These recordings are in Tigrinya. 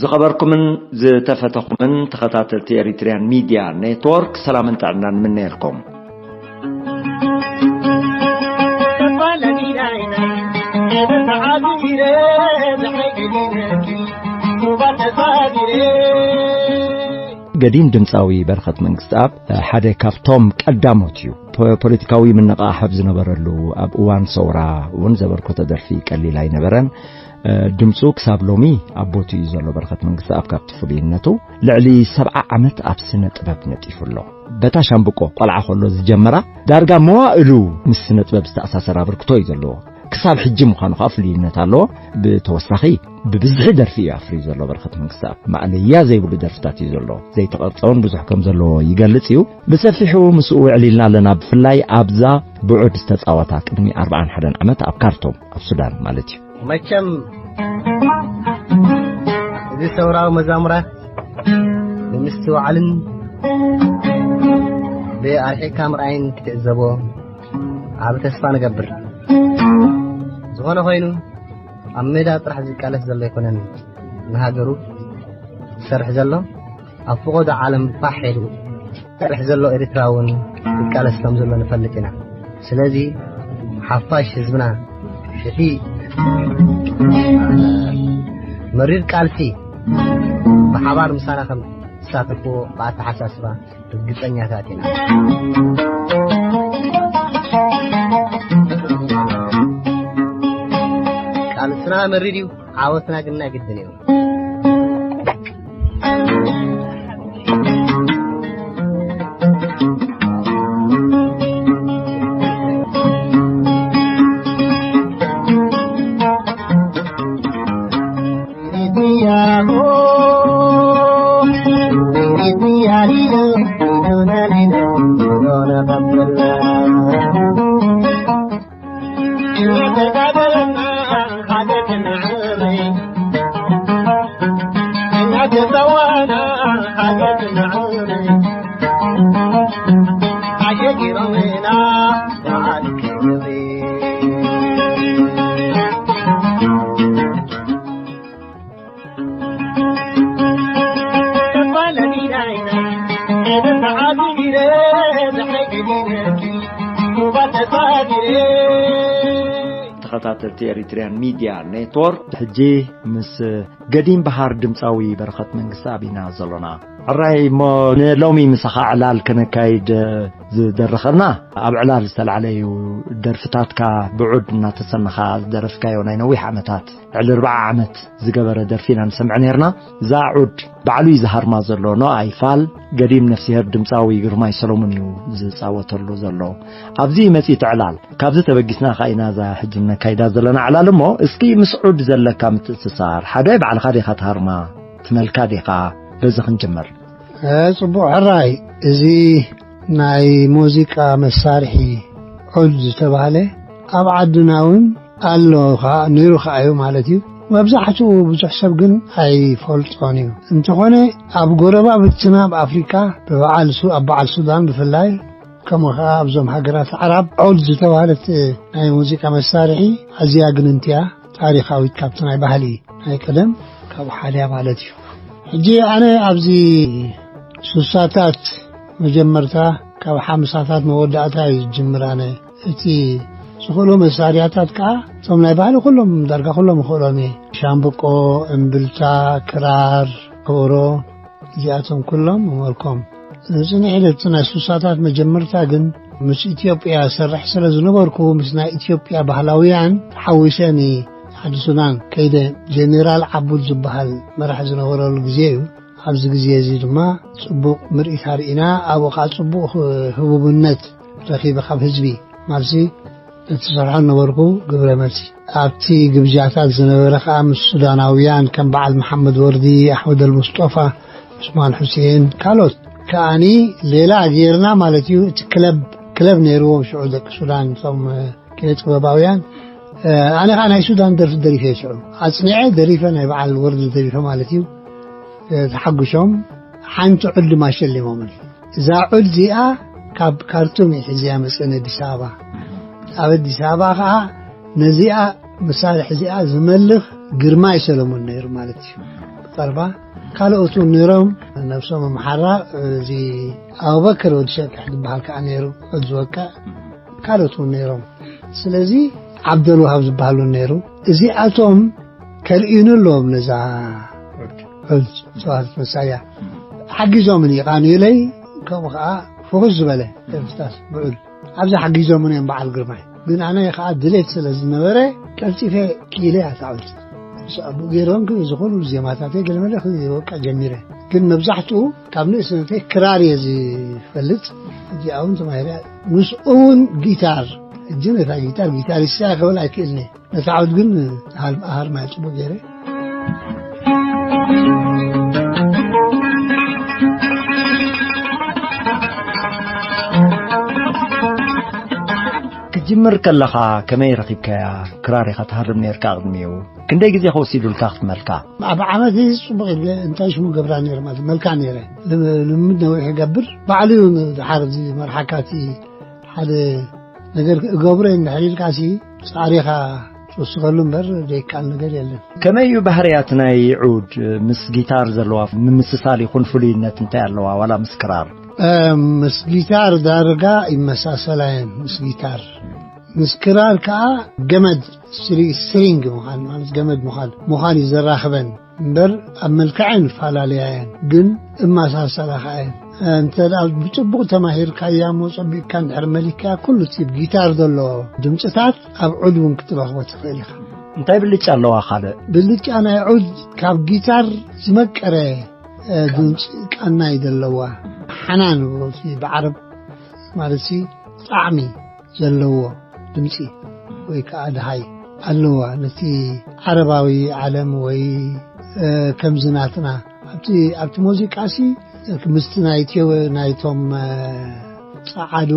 ዝኸበርኩምን ዝተፈተኹምን ተኸታተልቲ ኤሪትሪያን ሚድያ ኔትወርክ፣ ሰላምን ጥዕናን ምነየልኩም። ገዲም ድምፃዊ በረኸት መንግስትኣብ ሓደ ካብቶም ቀዳሞት እዩ። ፖ-፣ ፖለቲካዊ ምንቕቓሕ ኣብ ዝነበረሉ ኣብ እዋን ሰውራ እውን ዘበርከቶ ደርፊ ቀሊል ኣይነበረን። ድምፁ ክሳብ ሎሚ ኣብ ቦትኡ እዩ ዘሎ። በረኸት መንግስትኣብ ካብቲ ፍሉይነቱ ልዕሊ ሰብዓ ዓመት ኣብ ስነ ጥበብ ነጢፉ ኣሎ። በታ ሻምብቆ ቆልዓ ከሎ ዝጀመራ ዳርጋ መዋእሉ ምስ ስነ ጥበብ ዝተኣሳሰር ኣበርክቶ እዩ ዘለዎ። ክሳብ ሕጂ ምዃኑ ከዓ ፍሉይነት ኣለዎ። ብተወሳኺ ብብዝሒ ደርፊ እዩ ኣፍርዩ ዘሎ። በረኸት መንግስትኣብ ማእለያ ዘይብሉ ደርፍታት እዩ ዘሎ። ዘይተቐርጸውን ብዙሕ ከም ዘለዎ ይገልጽ እዩ። ብሰፊሑ ምስኡ ውዕል ኢልና ኣለና። ብፍላይ ኣብዛ ብዑድ ዝተጻወታ ቅድሚ ኣርብዓን ሓደን ዓመት ኣብ ካርቱም ኣብ ሱዳን ማለት እዩ። መቸም እዚ ሰውራዊ መዛሙራት ብምስትውዓልን ብኣርሒቕካ ምርኣይን ክትዕዘቦ ኣብ ተስፋ ንገብር። ዝኾነ ኮይኑ ኣብ ሜዳ ጥራሕ ዝቃለስ ዘሎ ኣይኮነን፣ ንሃገሩ ዝሰርሕ ዘሎ ኣብ ፈቐዶ ዓለም ፋሕ ኢሉ ዝሰርሕ ዘሎ ኤርትራ እውን ይቃለስ ከም ዘሎ ንፈልጥ ኢና። ስለዚ ሓፋሽ ህዝብና እቲ መሪር ቃልሲ ብሓባር ምሳና ከም ትሳተፍዎ ብኣተሓሳስባ ርግጸኛታት ኢና። ቃልስና መሪር እዩ፣ ዓወትና ግን ናይ ግድን እዩ። ተኸታተልቲ ኤሪትሪያን ሚድያ ኔትወርክ፣ ሕጂ ምስ ገዲም በሃር ድምፃዊ በረኸት መንግስቲ ኣቢና ዘሎና። ሕራይ እሞ ንሎሚ ምሳኻ ዕላል ከነካይድ ዝደረኸና፣ ኣብ ዕላል ዝተላዕለዩ ደርፍታትካ ብዑድ እናተሰነኻ ዝደረፍካዮ ናይ ነዊሕ ዓመታት፣ ልዕሊ ኣርብዓ ዓመት ዝገበረ ደርፊ ኢና ንሰምዕ ነርና። እዛ ዑድ ባዕሉ እዩ ዝሃርማ ዘሎ። ኖኣይ ፋል፣ ገዲም ነፍስሄር ድምፃዊ ግርማይ ሰሎሙን እዩ ዝፃወተሉ ዘሎ። ኣብዚ መፂት ዕላል ካብዚ ተበጊስና ኸዓ ኢና እዛ ሕጂ ነካይዳ ዘለና ዕላል እሞ፣ እስኪ ምስ ዑድ ዘለካ ምትእስሳር፣ ሓደ ባዕልኻ ዲኻ ትሃርማ፣ ትመልካ ዲኻ? በዚ ክንጅምር። እ፣ ጽቡቕ ሕራይ፣ እዚ ናይ ሙዚቃ መሳርሒ ዑድ ዝተባህለ ኣብ ዓድና እውን ኣሎ ኸዓ፣ ነይሩ ኸዓ እዩ ማለት እዩ። መብዛሕትኡ ብዙሕ ሰብ ግን ኣይፈልጦን እዩ። እንተኾነ ኣብ ጎረባብትና ኣብ ኣፍሪቃ ብበዓል ሱ-፣ ኣብ በዓል ሱዳን ብፍላይ ከምኡ ኸዓ ኣብዞም ሃገራት ዓራብ ዑድ ዝተባህለት ናይ ሙዚቃ መሳርሒ ኣዝያ ግንንቲ እያ። ታሪኻዊት ካብቲ ናይ ባህሊ ናይ ቀደም ካብኡ ሓደ እያ ማለት እዩ። ሕጂ ኣነ ኣብዚ ሱሳታት መጀመርታ ካብ ሓምሳታት መወዳእታ እዩ ዝጅምር። ኣነ እቲ ዝኽእሎ መሳርያታት ከዓ እቶም ናይ ባህሊ ኩሎም ዳርጋ ኩሎም ይኽእሎም እየ። ሻምብቆ፣ እምብልታ፣ ክራር፣ ከበሮ፣ እዚኣቶም ኩሎም እመልኮም። ንጽንሕ ኢለ እቲ ናይ ሱሳታት መጀመርታ ግን ምስ ኢትዮጵያ ሰርሕ ስለ ዝነበርኩ፣ ምስ ናይ ኢትዮጵያ ባህላውያን ተሓዊሰ ንዓዲ ሱዳን ከይደ። ጀኔራል ዓቡድ ዝበሃል መራሒ ዝነበረሉ ግዜ እዩ። ኣብዚ ግዜ እዚ ድማ ጽቡቕ ምርኢት ኣርኢና፣ ኣብኡ ኸዓ ጽቡቕ ህቡብነት ረኺበ ካብ ህዝቢ። ማለትሲ እቲ ዝሰርሖ ነበርኩ ግብረ መልሲ። ኣብቲ ግብጃታት ዝነበረ ኸዓ ምስ ሱዳናውያን ከም በዓል መሓመድ ወርዲ፣ ኣሕመድ ኣልሙስጦፋ፣ ዑስማን ሑሴን፣ ካልኦት ከዓኒ ሌላ ጌርና ማለት እዩ። እቲ ክለብ፣ ክለብ ነይርዎም ሽዑ ደቂ ሱዳን፣ እቶም ኪነ ጥበባውያን። ኣነ ኸዓ ናይ ሱዳን ደርፊ ደሪፈ ሽዑ። ኣጽኒዐ ደሪፈ፣ ናይ በዓል ወርዲ ደሪፈ ማለት እዩ። ተሓጉሾም ሓንቲ ዑድ ድማ ሸሊሞምኒ። እዛ ዑድ እዚኣ ካብ ካርቱም እዩ ሒዝያ መፅእን ኣዲስ ኣበባ። ኣብ ኣዲስ ኣበባ ኸዓ ነዚኣ መሳርሒ እዚኣ ዝመልኽ ግርማይ ሰለሙን ነይሩ ማለት እዩ። ጠርባ፣ ካልኦት እውን ነይሮም። ነብሶም ምሓራ፣ እዚ ኣቡበከር ወዲ ሸቂሕ ዝበሃል ከዓ ነይሩ፣ ዕድ ዝወቅዕ። ካልኦት እውን ነይሮም። ስለዚ ዓብደልዋሃብ ዝበሃሉ ነይሩ። እዚኣቶም ከርእዩኒ ኣለዎም ነዛ ዕድ፣ ዕድ ጸዋት መሳያ። ሓጊዞምኒ ይቓንዩለይ፣ ከምኡ ከዓ ፍኹስ ዝበለ ደርፍታት ብዑል ኣብዚ ሓጊዞምኒ እዮም በዓል ግርማይ። ግን ኣነ ከዓ ድሌት ስለ ዝነበረ ቀልጢፈ ክኢለ እያ እታ ዕድ። ምስ ኣቦ ገይሮም ግን እዚ ኩሉ ዜማታተይ ገለመለ ክወቅዕ ጀሚረ። ግን መብዛሕትኡ ካብ ንእስነተይ ክራር እየ ዝፈልጥ። እዚኣ እውን ተማሂረ። ምስኡ እውን ጊታር፣ ሕጂ ነታ ጊታር ጊታሪስት እያ ክብል ኣይክእልን እየ። ነታ ዕድ ግን ሃር-፣ ሃርማይ ጽቡቅ ገይረ። ክትጅምር ከለኻ ከመይ ረኺብካያ? ክራር ኢኻ ትሃርም ነይርካ ቅድሚኡ። ክንደይ ግዜ ከወሲዱልካ ክትመልካ? ኣብ ዓመት እዚ ጽቡቕ ኢለ እንታይ ሽሙ ገብራ ነይረ ማለት መልካ ነይረ። ልም-፣ ልምምድ ነዊሕ ይገብር። ባዕሉ እዩ ድሓር እዚ መርሓካቲ ሓደ ነገር እገብሮ እንድሕር ኢልካሲ ጻዕሪኻ ትወስኸሉ እምበር ዘይከኣል ነገር የለን። ከመይ እዩ ባህርያት ናይ ዑድ? ምስ ጊታር ዘለዋ ምምስሳል ይኹን ፍሉይነት እንታይ ኣለዋ? ዋላ ምስ ክራር? እ፣ ምስ ጊታር ዳርጋ ይመሳሰላ እየን። ምስ ጊታር፣ ምስ ክራር ከኣ ገመድ፣ ስሪ-፣ ስትሪንግ ምዃን ማለት ገመድ ምዃን፣ ምዃን እዩ ዘራኽበን እምበር ኣብ መልክዐን ይፈላለያ እየን፣ ግን እመሳሰላ ከኣ እየን። እንተ ደኣ ብጽቡቕ ተማሂርካያ እሞ ጸቢቕካ እንድሕር መሊክካያ፣ ኩሉ እቲ ጊታር ዘሎ ድምጽታት ኣብ ዑድ እውን ክትረኽቦ ትኽእል ኢኻ። እንታይ ብልጫ ኣለዋ ካልእ? ብልጫ ናይ ዑድ ካብ ጊታር ዝመቀረ፣ እ፣ ድምጺ ቃና እዩ ዘለዋ። ሓናን እቲ ብዓረብ ማለት ሲ ጣዕሚ ዘለዎ ድምጺ ወይ ከኣ ደሃይ ኣለዋ። ነቲ ዓረባዊ ዓለም ወይ፣ እ፣ ከምዚ ናትና ኣብቲ፣ ኣብቲ ሙዚቃ ሲ ምስቲ ናይ ቴዎ-፣ ናይቶም፣ እ፣ ጸዓዱ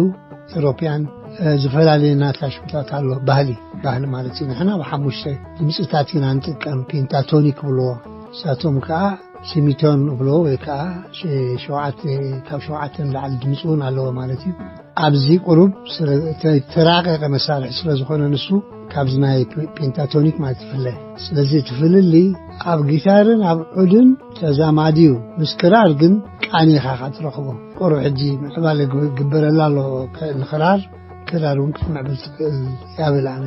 ኤውሮፕያን፣ እ፣ ዝፈላለየ ናታ ሽምታት ኣሎ። ባህሊ፣ ባህሊ ማለት እዩ። ንሕና ብሓሙሽተ ድምጽታት ኢና ንጥቀም፣ ፔንታቶኒክ ብሎ፣ ንሳቶም ከኣ ሲሚቶን ብሎ ወይ ከኣ ሸ-፣ ሸውዓተ፣ ካብ ሸውዓተ ንላዕሊ ድምጺ እውን ኣለዎ ማለት እዩ። ኣብዚ ቁሩብ ስለ-፣ ተ-፣ ተራቀቀ መሳርሒ ስለ ዝኾነ ንሱ ካብዚ ናይ ፔ-፣ ፔንታቶኒክ ማለት ይፍለ። ስለዚ እቲ ፍልልይ ኣብ ጊታርን ኣብ ዑድን ተዛማዲ እዩ። ምስ ክራር ግን ቃኒኻ ኢኻ ትረኽቦ። ቁሩብ ሕጂ ምዕባለ ግብ-፣ ግበረላ ኣሎ ከ-፣ ንክራር፣ ክራር እውን ክትምዕብል ትኽእል እያ ብል ኣነ።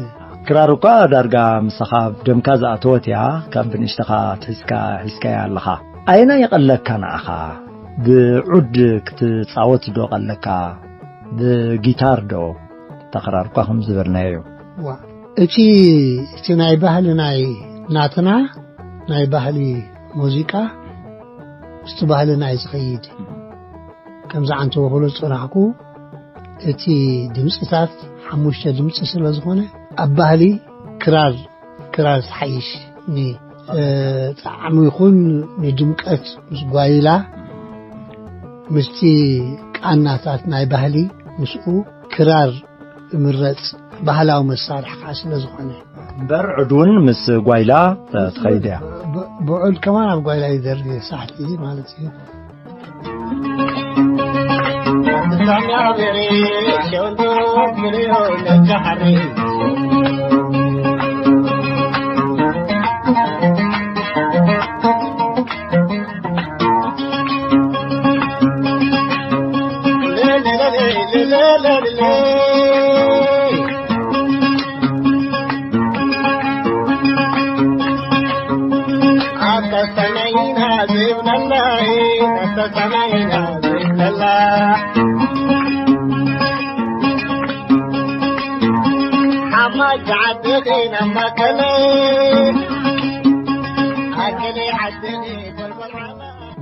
ክራር እኳ ዳርጋ ምሳኻ ኣብ ደምካ ዝኣተወት እያ፣ ካብ ብንእሽተኻ ኣትሒዝካ ሒዝካያ ኣለኻ። ኣየናይ ይቐለካ ንዓኻ? ብዑድ ክትጻወት ዶ ቀለካ? ብጊታር ዶ? እታ ክራር እኳ ከም ዝበልናዮ እዩ። ዋ፣ እቲ፣ እቲ ናይ ባህሊ ናይ ናትና ናይ ባህሊ ሙዚቃ ምስቲ ባህልና እዩ ዝኸይድ። ከምዚ ዓንተቦ ክብሎ ዝጸናሕኩ፣ እቲ ድምጽታት ሓሙሽተ ድምጺ ስለ ዝኾነ፣ ኣብ ባህሊ ክራር፣ ክራር ዝሓይሽ ን-፣ እ፣ ጣዕሚ ይኹን ንድምቀት ምስ ጓይላ፣ ምስቲ ቃናታት ናይ ባህሊ ምስኡ ክራር እምረጽ፣ ባህላዊ መሳርሒ ከኣ ስለ ዝኾነ። እምበር ዑድ እውን ምስ ጓይላ ተ-፣ ትኸይድ እያ። ብ-፣ ብዑድ ከማን ኣብ ጓይላ ይደርፍ እየ፣ ሳሕቲ ማለት እዩ።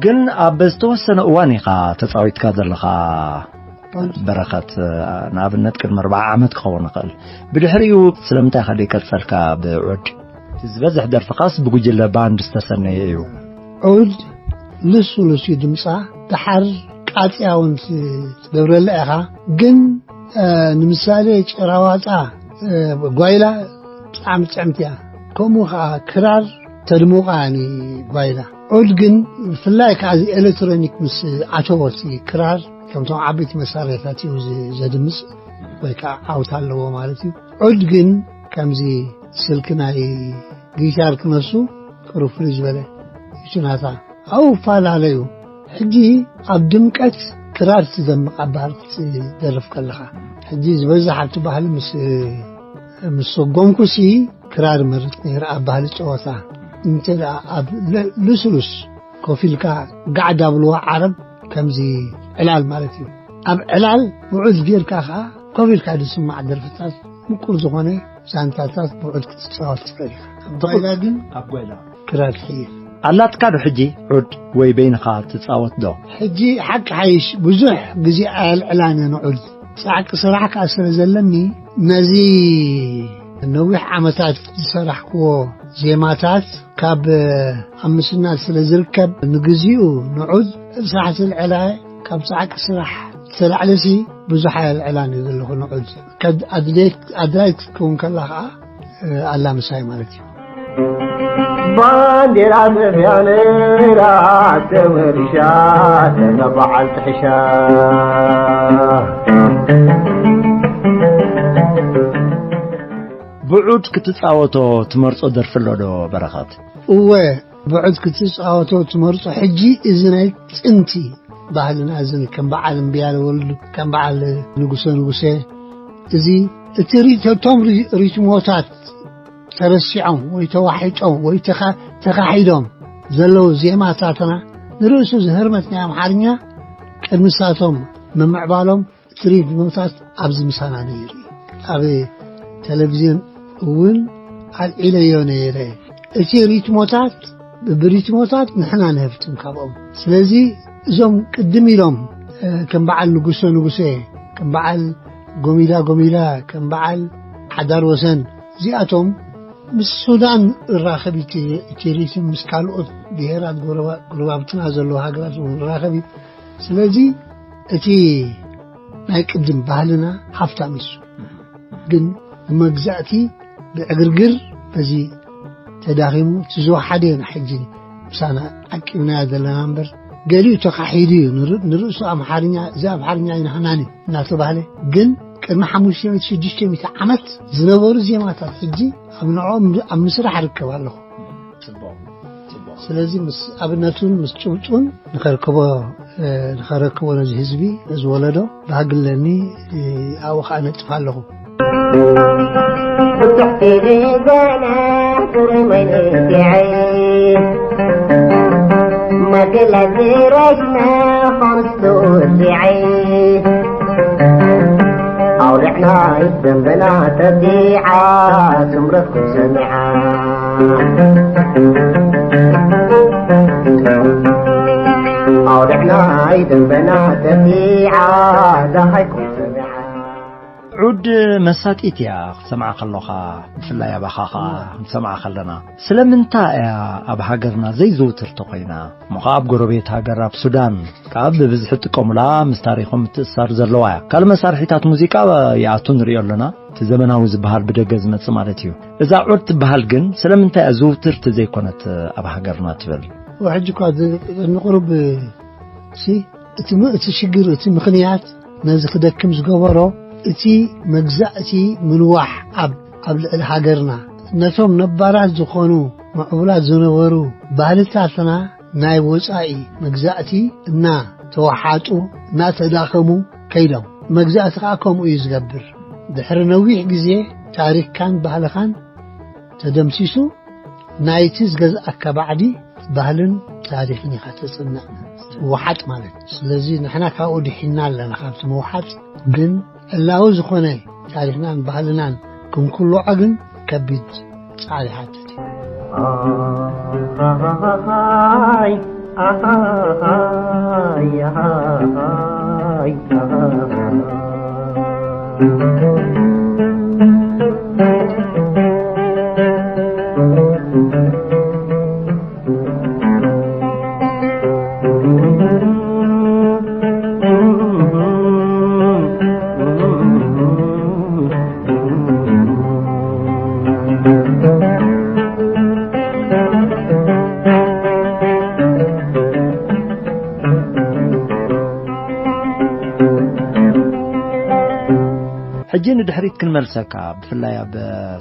ግን ኣብ ዝተወሰነ እዋን ኢኻ ተጻዊትካ ዘለኻ። በረኸት፣ ንኣብነት ቅድሚ ኣርብዓ ዓመት ክኸውን ይኽእል። ብድሕሪኡ ስለምንታይ ኢኻ ዘይቀጸልካ ብዑድ? እቲ ዝበዝሕ ደርፍኻስ ብጉጅለ ባንድ ዝተሰነየ እዩ። ዑድ ልሱ ልሱ ድምጻ፣ ደሓር ቃጽያ እውን ት-፣ ትገብረላ ኢኻ። ግን፣ እ፣ ንምሳሌ ጭራዋጣ፣ እ፣ ጓይላ ብጣዕሚ ጥዕምቲ እያ። ከምኡ ኸዓ ክራር ተድምቓ ጓይላ። ዑድ ግን ብፍላይ ከኣ እዚ ኤሌክትሮኒክ ምስ ኣተወ እቲ ክራር፣ ከምቶም ዓበይቲ መሳርሒታት እዩ ዝ-፣ ዘድምጽ ወይ ከኣ ዓውታ ኣለዎ ማለት እዩ። ዑድ ግን ከምዚ ስልኪ ናይ ጊታር ክነሱ ቅሩብ ፍልይ ዝበለ ናታ ኣብኡ ይፈላለዩ። ሕጂ ኣብ ድምቀት ክራር ትደምቕ ኣብ ባህሊ ክትደርፍ ከለኻ፣ ሕጂ ዝበዝሕ ኣብቲ ባህሊ ምስ ምስ ሰጎምኩሲ ክራር መርጽ ነይረ ኣብ ባህሊ ጸወታ። እንተ ደኣ ኣብ ል- ልስሉስ ኮፍ ኢልካ ጋዕ ዳብልዋ ዓረብ ከምዚ ዕላል ማለት እዩ። ኣብ ዕላል ውዑዝ ጌርካ ኸዓ ኮፍ ኢልካ ዝስማዕ ደርፍታት ምቁር ዝኾነ ዛንታታት ብውዕድ ክትጻወት ትኽእል ኢኻ። ኣብ ጓይላ ግን ኣብ ጓይላ ክራር ትሕይል። ኣላትካ ዶ ሕጂ ዑድ ወይ በይንኻ ትጻወት ዶ? ሕጂ ሓቂ ሓይሽ ብዙሕ ግዜ ኣየልዕላን እየ ንዑድ። ጻዕቂ ስራሕ ከኣ ስለ ዘለኒ ነዚ ነዊሕ ዓመታት ዝሰራሕክዎ ዜማታት ካብ ኣብ ምስናድ ስለ ዝርከብ ንግዚኡ ንዑድ ስራሕ ዝልዕላ ካብ ጻዕቂ ስራሕ ዝተላዕለሲ ብዙሕ ኣየልዕላን እየ ዘለኹ ንዑድ። ከድ ኣድላይት ኣድላይት ክትከውን ከላ ኸዓ ኣላ ምሳይ ማለት እዩ። ባንዴራ ጽሕያ ነይራ ተመሪሻ ተመባዓል ጥሕሻ። ብዑድ ክትጻወቶ ትመርጾ ደርፊ ኣሎ ዶ በረኸት? እወ፣ ብዑድ ክትጻወቶ ትመርጾ። ሕጂ እዚ ናይ ጥንቲ ባህልና እዚ ከም በዓል እምብያለ ወልዱ፣ ከም በዓል ንጉሰ ንጉሰ፣ እዚ እቲ ሪቶቶም ሪ- ሪትሞታት ተረሲዖም ወይ ተዋሒጦም ወይ ተኻ- ተኻሒዶም ዘለዉ ዜማታትና ንርእሱ ዝህርመት ናይ ኣምሓርኛ ቅድሚ ሳቶም ምምዕባሎም እቲ ሪትሞታት ኣብዚ ምሳና ነይሩ እዩ። ኣብ ቴሌቪዝዮን እውን ኣልዒለዮ ነይረ። እቲ ሪትሞታት ብሪትሞታት ንሕና ንህፍትም ካብኦም። ስለዚ እዞም ቅድም ኢሎም ከም በዓል ንጉሰ ንጉሰ፣ ከም በዓል ጎሚዳ ጎሚዳ፣ ከም በዓል ሓዳር ወሰን፣ እዚኣቶም ምስ ሱዳን እራኸብ እቲ ሪትም ምስ ካልኦት ብሄራት ጎረባብትና ዘለዎ ሃገራት እውን እራኸብ እዩ። ስለዚ እቲ ናይ ቅድም ባህልና ሃፍታም እዩ። ግን ብመግዛእቲ ብዕግርግር በዚ ተዳኺሙ እቲ ዝወሓደ እዩ። ንሕጂ ምሳና ዓቂብናዮ ዘለና እምበር ገሊኡ ተኻሒዱ እዩ። ንርእሱ ኣምሓርኛ፣ እዚ ኣምሓርኛ ኣይናህናን እዩ እናተባህለ፣ ግን ቅድሚ ሓሙሽተ ሚእቲ ሽዱሽተ ሚእቲ ዓመት ዝነበሩ ዜማታት ሕጂ ኣብ ንዕኦም ኣብ ምስራሕ ርከብ ኣለኹ። ስለዚ ምስ ኣብነቱን ምስ ጭብጡን ንኸርክቦ ንኸረክቦ ነዚ ህዝቢ ነዚ ወለዶ ባህግለኒ ኣብኡ ከዓ ነጥፍ ኣለኹ። ብትሕቲ ገና ቁሪ መይንቲዐይ መግለፂ ረሽነ ኾንስቱ እዚዐይ ኣውሪዕና ይደንበና ተቢዓ ስምረትኩም ሰሚዓ ኣውሪዕና ይደንበና ተቢዓ ዛሃይኩም ሰሚዓ። ዑድ መሳጢት እያ ክትሰምዓ ከለኻ፣ ብፍላይ ኣባኻ ኸኣ ክንሰምዓ ከለና። ስለምንታይ እያ ኣብ ሃገርና ዘይዝውትርቲ ኮይና? እሞ ኸኣ ኣብ ጎረቤት ሃገር ኣብ ሱዳን ካብ ብብዝሒ ጥቀሙላ ምስ ታሪኾም ምትእስሳር ዘለዋ እያ። ካልእ መሳርሒታት ሙዚቃ ይኣቱ ንሪኦ ኣለና፣ እቲ ዘመናዊ ዝበሃል ብደገ ዝመጽእ ማለት እዩ። እዛ ዑድ ትበሃል ግን ስለምንታይ እያ ዝውትርቲ ዘይኮነት ኣብ ሃገርና ትብል? ሕጂ እኳ ንቁሩብ ሲ እቲ ም- እቲ ሽግር እቲ ምኽንያት ነዚ ክደክም ዝገበሮ እቲ መግዛእቲ ምንዋሕ ኣብ ኣብ ልዕሊ ሃገርና ነቶም ነባራት ዝኾኑ ምዕቡላት ዝነበሩ ባህልታትና ናይ ወጻኢ መግዛእቲ እና ተዋሓጡ እና ተዳኸሙ ከይዶም። መግዛእቲ ከዓ ከምኡ እዩ ዝገብር። ድሕሪ ነዊሕ ግዜ ታሪክካን ባህልኻን ተደምሲሱ ናይቲ ዝገዝኣካ ባዕዲ ባህልን ታሪኽን ኢኻ ተጽንዕ። ትወሓጥ ማለት እዩ። ስለዚ ንሕና ካብኡ ድሒና ኣለና ካብቲ ምውሓጥ። ግን ዕላዊ ዝኾነ ታሪኽናን ባህልናን ክንኩልዖ ግን ከቢድ ጻዕሪ ይሓትት እዩ። ሕጂ ንድሕሪት ክንመልሰካ፣ ብፍላይ ኣብ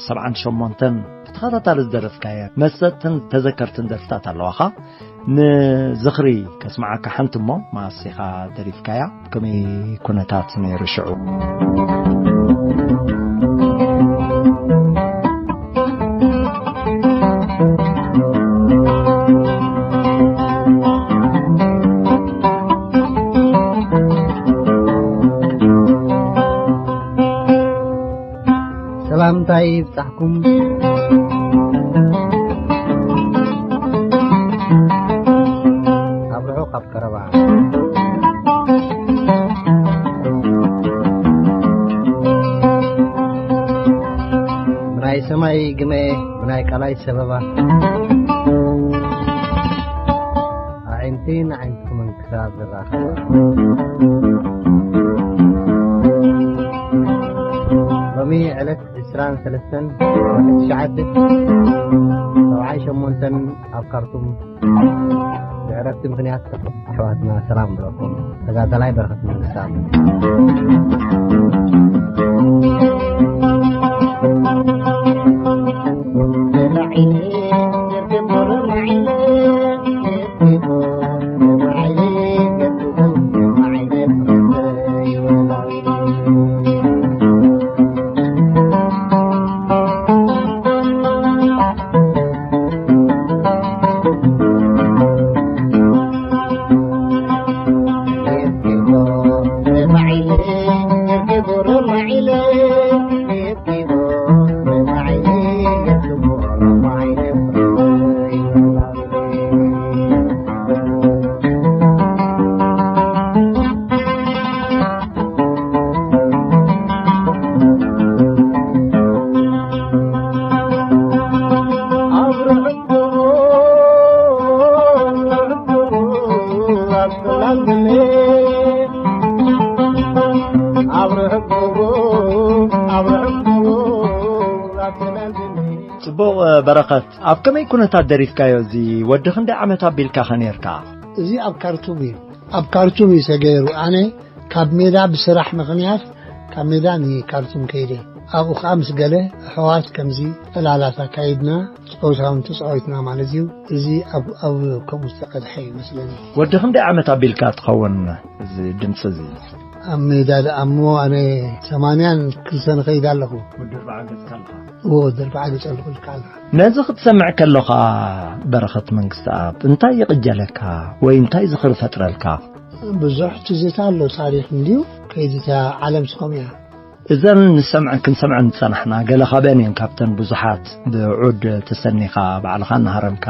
ሰብዓን ሸሞንተን ብተኸታታሊ ዝደረፍካየ መሰጥትን ተዘከርትን ደርፍታት ኣለዋኻ። ንዝኽሪ ከስምዓካ ሓንቲ እሞ፣ ማስ ኢኻ ደሪፍካያ። ከመይ ኩነታት ነይሩ ሽዑ? ሰላምታይ ይብጻሕኩም። ካብ ርሑቕ ካብ ቀረባ፣ ብናይ ሰማይ ግመ፣ ብናይ ቀላይ ሰበባ፣ ኣዒንቲ ንዓይንትኩም እንክሳብ ዝራኸባ። ሎሚ ዕለት ዕስራን ሰለስተን ወርሒ ትሽዓተ፣ ሰብዓን ሸሞንተን ኣብ ካርቱም ብዕረፍቲ ምኽንያት ኣሕዋትና ሰላም ብለኩም። ተጋዳላይ በረኸት መንግስታብ። ጽቡቕ በረኸት፣ ኣብ ከመይ ኩነታት ደሪፍካዮ? እዚ ወዲ ክንደይ ዓመት ኣቢልካ ኸ ኔርካ? እዚ ኣብ ካርቱም እዩ፣ ኣብ ካርቱም እዩ ተገይሩ። ኣነ ካብ ሜዳ ብስራሕ ምኽንያት ካብ ሜዳ ንካርቱም ከይደ። ኣብኡ ኸዓ ምስ ገለ ኣሕዋት ከምዚ ዕላላት ኣካይድና፣ ጸወታ እውን ተጻዊትና ማለት እዩ። እዚ ኣብ፣ ኣብ ከምኡ ዝተቐድሐ እዩ መስለኒ። ወዲ ክንደይ ዓመት ኣቢልካ ትኸውን እዚ ድምጺ እዚ? ኣብ ሜዳ ደኣ እሞ ኣነ ሰማንያን ክልተን እኸይድ ኣለኹ። ወዲ ኣርብዓ ገጽካ ኣለኻ? እዎ፣ ወዲ ኣርብዓ ገጽ ኣለኹ ኢልካ ኣለኻ። ነዚ ክትሰምዕ ከለኻ በረኸት መንግስተኣብ እንታይ ይቕጀለካ ወይ እንታይ ዝኽሪ ፈጥረልካ? ብዙሕ ትዝታ ኣሎ፣ ታሪኽ እንድዩ፣ ከይዲ እታ ዓለም ስኸም እያ። እዘን ንሰምዐን ክንሰምዐን ዝጸናሕና ገለ ካብአን እየን፣ ካብተን ብዙሓት ብዑድ ተሰኒኻ ባዕልኻ እናሃረምካ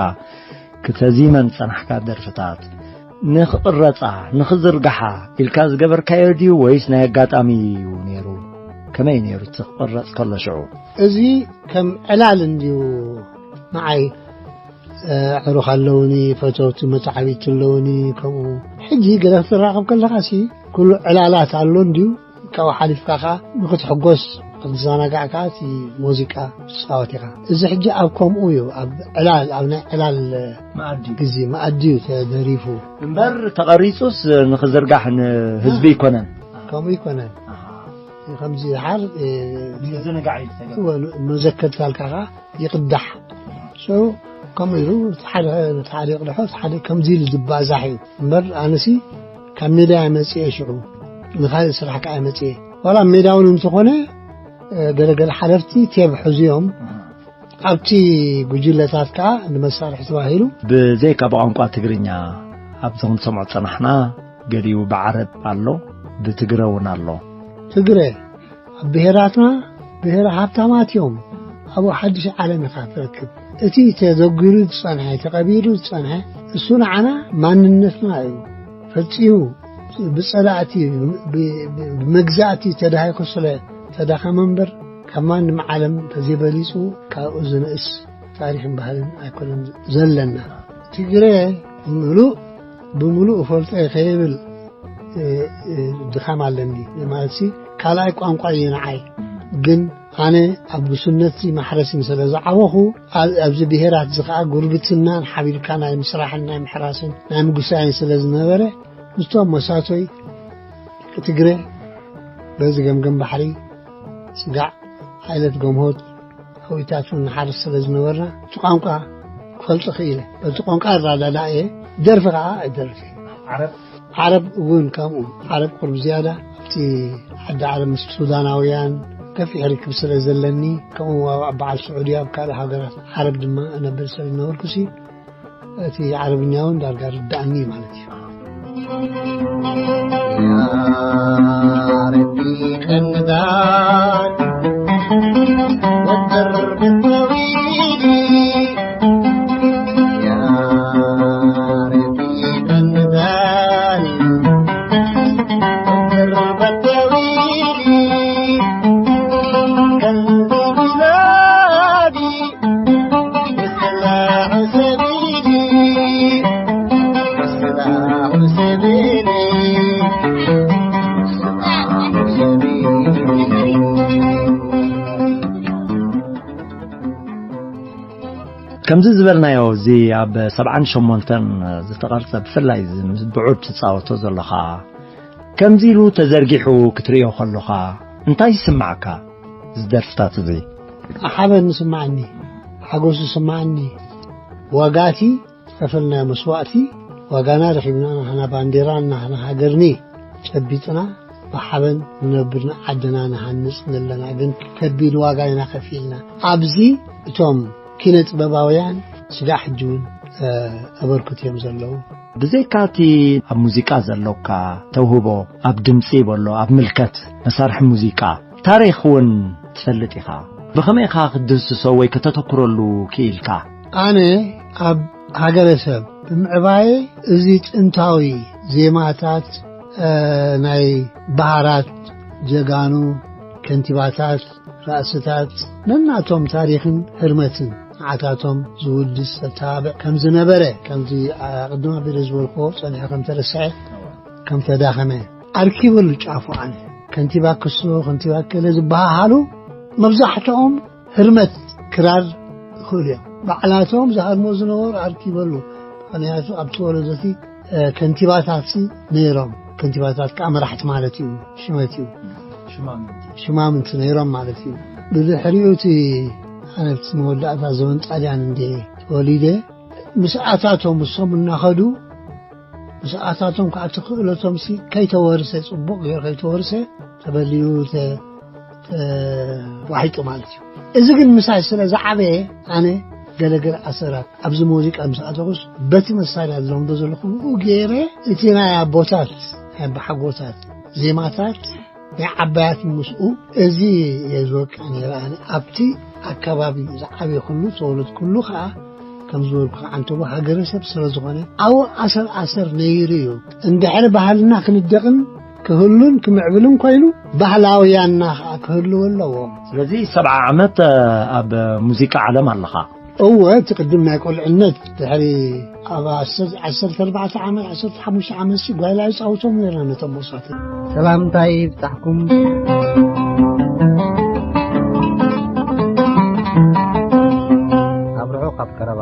ክተዚመን ዝጸናሕካ ደርፍታት። ንኽቕረጻ፣ ንኽዝርግሓ ኢልካ ዝገበርካዮ ድዩ ወይስ ናይ ኣጋጣሚ እዩ ነይሩ? ከመይ ነይሩ እቲ ክቕረጽ ከሎ ሽዑ? እዚ ከም ዕላል እንድዩ ንዓይ፣ እ፣ ኣዕሩኽ ኣለውኒ፣ ፈተውቲ መጻሕፍቲ ኣለውኒ፣ ከምኡ። ሕጂ ገለ ክትራኸብ ከለኻሲ ኩሉ ዕላላት ኣሎ እንድዩ፣ ካብኡ ሓሊፍካ ኸኣ ንኽትሕጎስ፣ ክትዘናጋዕ ከኣ እቲ ሙዚቃ ትጻወት ኢኻ። እዚ ሕጂ ኣብ ከምኡ እዩ፣ ኣብ ዕላል፣ ኣብ ናይ ዕላል መኣዲ። ግዜ መኣዲ እዩ ተደሪፉ። እምበር ተቐሪጹስ ንኽዝርጋሕ ንህዝቢ ኣይኮነን። ከምኡ ኣይኮነን። ኣሃ። ከምዚ ድሓር፣ እ፣ ንምዝንጋዕ እዩ ዝተገብረ። እወ፣ መዘከርታ ኢልካ ኸኣ ይቕዳሕ። So፣ ከምኡ ኢሉ፣ እቲ ሓደ፣ እቲ ሓደ ይቕድሖ፣ እቲ ሓደ ከምዚ ኢሉ ዝባዛሕ እዩ። እምበር ኣነሲ ካብ ሜዳ እየ መጺኤ ሽዑ፣ ንኻልእ ስራሕ ከኣ እየ መጺኤ። ዋላ ሜዳ እውን እንተኾነ፣ እ፣ ገለገለ ሓለፍቲ ቴብ ሕዝዮም፣ ኣብቲ ጉጅለታት ከኣ ንመሳርሒ ተባሂሉ። ብዘይካ ብቋንቋ ትግርኛ ኣብዚ ክንሰምዖ ጸናሕና፣ ገሊኡ ብዓረብ ኣሎ፣ ብትግረ እውን ኣሎ። ትግረ ኣብ ብሄራትና ብሄር ሃብታማት እዮም። ኣብኡ ሓድሽ ዓለም ኢኻ ትረክብ። እቲ ተዘጒሩ ዝጸንሐ፣ ተቐቢሩ ዝጸንሐ፣ እሱ ንዓና ማንነትና እዩ። ፈጺሙ ብጸላእቲ፣ ብ-፣ ብ-፣ ብመግዛእቲ ተዳሂኹ ስለ ተዳኸመ እምበር፣ ካብ ማንም ዓለም ተዘይበሊጹ ካብኡ ዝንእስ ታሪኽን ባህልን ኣይኮነን ዘለና። ትግረ ምሉእ ብምሉእ እፈልጦ እየ ከይብል፣ እ፣ እ፣ ድኻም ኣለኒ። ማለትሲ፣ ካልኣይ ቋንቋ እዩ ንዓይ። ግን ኣነ ኣብ ጉስነትሲ ማሕረስን ስለ ዝዓበኹ፣ ኣብ-፣ ኣብዚ ብሄራት እዚ ኸዓ ጉርብትናን ሓቢርካ ናይ ምስራሕን ናይ ምሕራስን ናይ ምጉሳይን ስለ ዝነበረ፣ ምስቶም መሳቶይ ደቂ ትግረ በዚ ገምገም ባሕሪ፣ ስጋዕ፣ ሓይለት ገምሆት፣ ኣዊታት እውን ንሓርስ ስለ ዝነበርና፣ እቲ ቋንቋ ፈልጦ ክኢለ። በቲ ቋንቋ ይረዳዳእ እየ። ደርፊ ከዓ ኣይደርፍ። ዓረብ? ዓረብ እውን ከምኡ። ዓረብ ቁርብ ዝያዳ ኣብቲ ዓዲ ዓረብ ምስ ሱዳናውያን ገፊሕ ርክብ ስለ ዘለኒ፣ ከምኡ ኣብ በዓል ስዑዲ ኣብ ካልእ ሃገራት ዓረብ ድማ እነብር ስለ ዝነበርኩሲ፣ እቲ ዓረብኛ እውን ዳርጋ ርዳእኒ ማለት እዩ። ከምዚ ዝበልናዮ፣ እዚ ኣብ ሰብዓን ሸሞንተን ዝተቐርጸ፣ ብፍላይ እዚ ምስ ብዑድ ትጻወቶ ዘለኻ፣ ከምዚ ኢሉ ተዘርጊሑ ክትርእዮ ከለኻ እንታይ ይስምዓካ? እዚ ደርፍታት እዚ? ሓበን ይስምዓኒ፣ ሓጎስ ይስምዓኒ። ዋጋቲ ዝኸፈልናዮ መስዋእቲ፣ ዋጋና ረኺብና፣ ናህና ባንዴራን ናህና ሃገርኒ ጨቢጥና፣ ብሓበን ንነብር፣ ንዓድና ንሃንጽ ኣለና። ግን ከቢድ ዋጋ ኢና ከፊልና። ኣብዚ እቶም ኪነ ጥበባውያን ስጋዕ ሕጂ እውን፣ እ፣ ኣበርክት እዮም ዘለዉ። ብዘይካ እቲ ኣብ ሙዚቃ ዘሎካ ተውህቦ፣ ኣብ ድምጺ በሎ፣ ኣብ ምልከት መሳርሒ ሙዚቃ፣ ታሪኽ እውን ትፈልጥ ኢኻ። ብኸመይ ኢኻ ክትድህስሶ ወይ ከተተኩረሉ ክኢልካ? ኣነ ኣብ ሃገረሰብ ብምዕባየ፣ እዚ ጥንታዊ ዜማታት፣ እ፣ ናይ በሃራት ጀጋኑ፣ ከንቲባታት፣ ራእስታት ነናቶም ታሪኽን ህርመትን ንዓታቶም ዝውድስ ዘተባብዕ ከም ዝነበረ፣ ከምዚ ኣቕድም ኣቢለ ዝበልክዎ ጸኒሑ ከም ተረስዐ፣ ከም ተዳኸመ ኣርኪበሉ ጫፉ። ኣነ ከንቲባ ክሶ፣ ከንቲባ ከለ ዝበሃሃሉ መብዛሕትኦም ህርመት ክራር ይኽእሉ እዮም። ባዕላቶም ዝሃርሞ ዝነበሩ ኣርኪበሉ። ምኽንያቱ ኣብቲ ወለዶቲ፣ እ፣ ከንቲባታት ሲ ነይሮም። ከንቲባታት ከዓ መራሕቲ ማለት እዩ፣ ሽመት እዩ። ሽማምንቲ። ሽማምንቲ ነይሮም ማለት እዩ። ብድሕሪኡ እቲ ኣነ ኣብቲ መወዳእታ ዘመን ጣልያን እንደ ተወሊደ፣ ምስኣታቶም እሶም እናኸዱ፣ ምስኣታቶም ከዓ እቲ ክእለቶም ሲ ከይተወርሰ፣ ጽቡቕ ገይሩ ከይተወርሰ ተበልዩ ተ-፣ ተዋሒጡ ማለት እዩ። እዚ ግን ምሳይ ስለ ዝዓበየ፣ ኣነ ገለገለ ኣሰራት ኣብዚ ሙዚቃ ምስ ኣተኹስ፣ በቲ መሳርያ ዝለምዶ ዘለኹ ብኡ ገይረ፣ እቲ ናይ ኣቦታት፣ ናይ ኣቦሓጎታት ዜማታት፣ ናይ ዓባያት ምስኡ፣ እዚ እየ ዝወቅዕ ነይረ። ኣነ ኣብቲ ኣከባቢ ዝዓበየ ኩሉ፣ ተወለድ ኩሉ ከዓ ከም ዝበልኩ፣ ዓንተቦ ሃገረሰብ ስለ ዝኾነ፣ ኣብኡ ኣሰር ኣሰር ነይሩ እዩ። እንድሕሪ ባህልና ክንደቕን ክህሉን ክምዕብልን ኮይኑ፣ ባህላውያንና ከዓ ክህልው ኣለዎም። ስለዚ ሰብዓ ዓመት፣ እ፣ ኣብ ሙዚቃ ዓለም ኣለኻ። እወ፣ እቲ ቅድም ናይ ቆልዕነት፣ ድሕሪ ኣብ ዓሰርተ፣ ዓሰርተ ኣርባዕተ ዓመት፣ ዓሰርተ ሓሙሽተ ዓመት ሲ ጓይላ ይጻውቶም ነይርና ነቶም መርሳት። ሰላምታይ ይብጻሕኩም። ኣብ ርሑቕ ኣብ ቀረባ።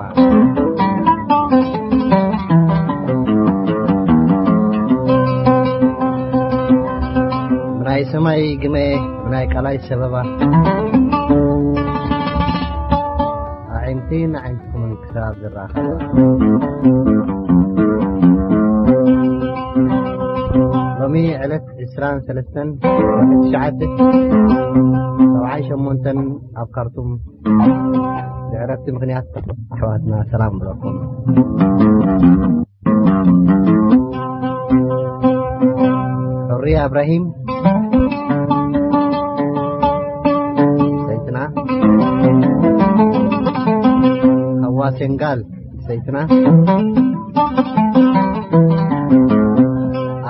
ብናይ ሰማይ ግመ፣ ብናይ ቃላይ ሰበባ። ኣዒንቲ ንዓይንትኹምን ክሳብ ዝራኸባ። ሎሚ ዕለት ዕስራን ሰለስተን ወርሒ ትሽዓተ ሰብዓን ሸሞንተን ኣብ ካርቱም ብዕረፍቲ ምኽንያት ኣሕዋትና ሰላም ብለኩም። ሑርያ እብራሂም ሰይትና፣ ሃዋ ሴንጋል ሰይትና፣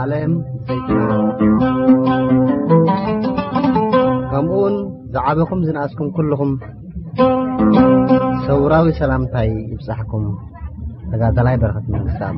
ኣለም ሰይትና፣ ከምኡውን ዝዓበኹም ዝነኣስኩም ኩልኹም ሰውራዊ ሰላምታይ ይብጻሕኩም። ተጋዳላይ በረኸት መንግስታብ።